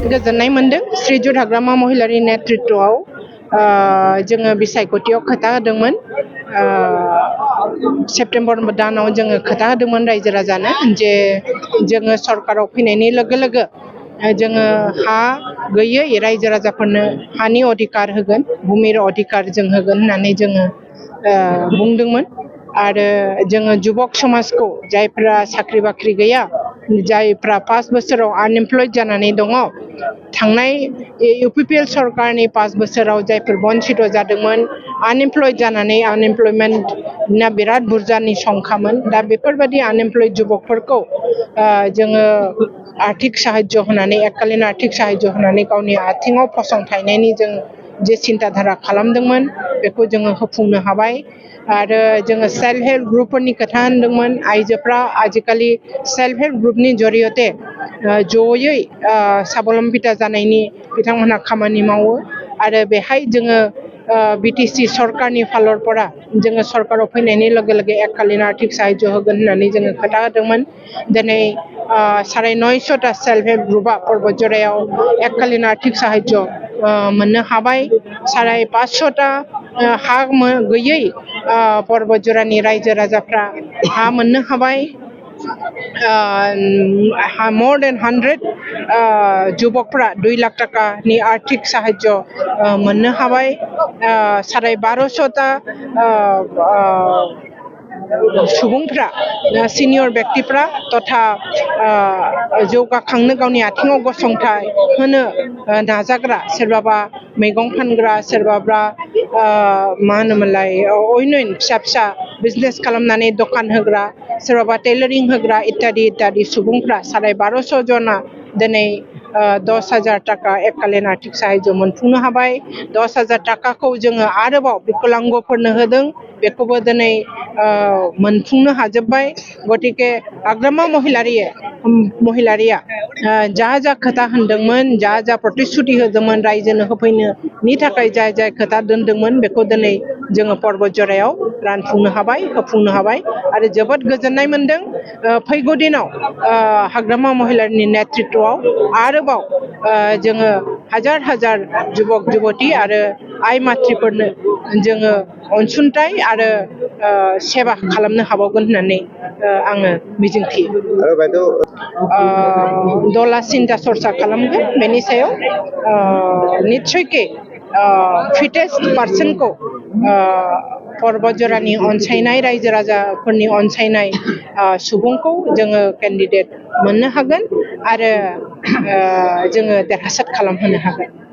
गोजोननाय मोनदों श्रीजुत हाग्रामा महिलारि नेतृत्वआव जोङो बिसायख'थियाव खोथा होदोंमोन सेप्तेम्बर दानाव जोङो खोथा होदोंमोन रायजो राजानो जे जोङो सरकाराव फैनायनि लोगो लोगो जोङो हा गैयै रायजो राजाफोरनो हानि अधिकार होगोन भूमिर अधिकार जों होगोन होननानै जोङो बुंदोंमोन आरो जोङो जुबक समाजखौ जायफ्रा साख्रि बाख्रि गैया जायफ्रा 5 बोसोराव आनएमप्लयड जानानै दङ थांनाय इउपिपिएल सरकारनि 5 बोसोराव जायफोर बन्चित जादोंमोन आनएमप्लयड जानानै आनएमप्लयमेन्टना बिराद बुरजानि संखामोन दा बेफोरबायदि आनएमप्लयड जुबकफोरखौ जोङो आर्थिक साहाय्य होनानै एककालीन आर्थिक साहाय्य होनानै गावनि आथिङाव फसंथायनायनि जों जे सिन्ताधारा खालामदोंमोन बेखौ जोङो होफुंनो हाबाय आरो जोङो सेल्फ हेल्प ग्रुपफोरनि खोथा होनदोंमोन आइजोफ्रा आजिखालि सेल्फ हेल्प ग्रुपनि जरियते जयै स्वाबलम्बिता जानायनि बिथांमोनहा खामानि मावो आरो बेहाय जोङो बिटिसि सरकारनि फालरफोरा जोङो सरकाराव फैनायनि लोगो लोगो एककालीन आर्थिक साहाय्य होगोन होननानै जोङो खोथा होदोंमोन दिनै 950टा सेल्फ हेल्प ग्रुपआ पर्बतजरायाव एककालीन आर्थिक साहाय्य मोननो हाबाय 550टा हा गैयै पर्बतजरानि रायजो राजाफ्रा हा मोननो हाबाय more than 100 जुबकफ्रा 2 लाख टाकानि आर्थिक साहाय्य मोननो हाबाय 1250टा सुबुंफ्रा सिनियर व्यक्तिफ्रा तथा जौगाखांनो गावनि आथिङाव गसंथाय होनो नाजाग्रा सोरबाबा मैगं फानग्रा सोरबाबा मा होनोमोनलाय अयनयन फिसा फिसा बिजनेस खालामनानै दखान होग्रा सोरबाबा टेलरिं होग्रा इत्यादि सुबुंफ्रा 1250 जना दिनै 10,000 टाका एककालीन आर्थिक साहाय्य मोनफुंनो हाबाय 10,000 टाकाखौ जोङो आरोबाव बिकलांगफोरनो होदों बेखौबो दिनै मोनफुंनो हाजोबबाय गतिके हाग्रामा महिलारिया जा खोथा होनदोंमोन जा प्रतिश्रुति होदोंमोन रायजोनो होफैनोनि थाखाय जाय खोथा दोनदोंमोन बेखौ दिनै जोङो पर्बतजरायाव रानफुंनो हाबाय होफुंनो हाबाय आरो जोबोद गोजोननाय मोनदों फैगौ दिनाव हाग्रामा महिलारिनि नेतृत्वआव आरोबाव जोङो हाजार जुबक जुबती आरो आइ माथ्रिफोरनो जोङो अनसुंथाइ आरो सेवा खालामनो हाबावगोन होननानै आङो मिजिंथियो दला सिन्ता सरसा खालामगोन बेनि सायाव निस्सयके फिटेस्ट पार्सनखौ पर्बतजरानि अनसायनाय रायजो राजाफोरनि अनसायनाय सुबुंखौ जोङो केन्डिडेट मोननो हागोन आरो जोङो देरहासार खालामहोनो हागोन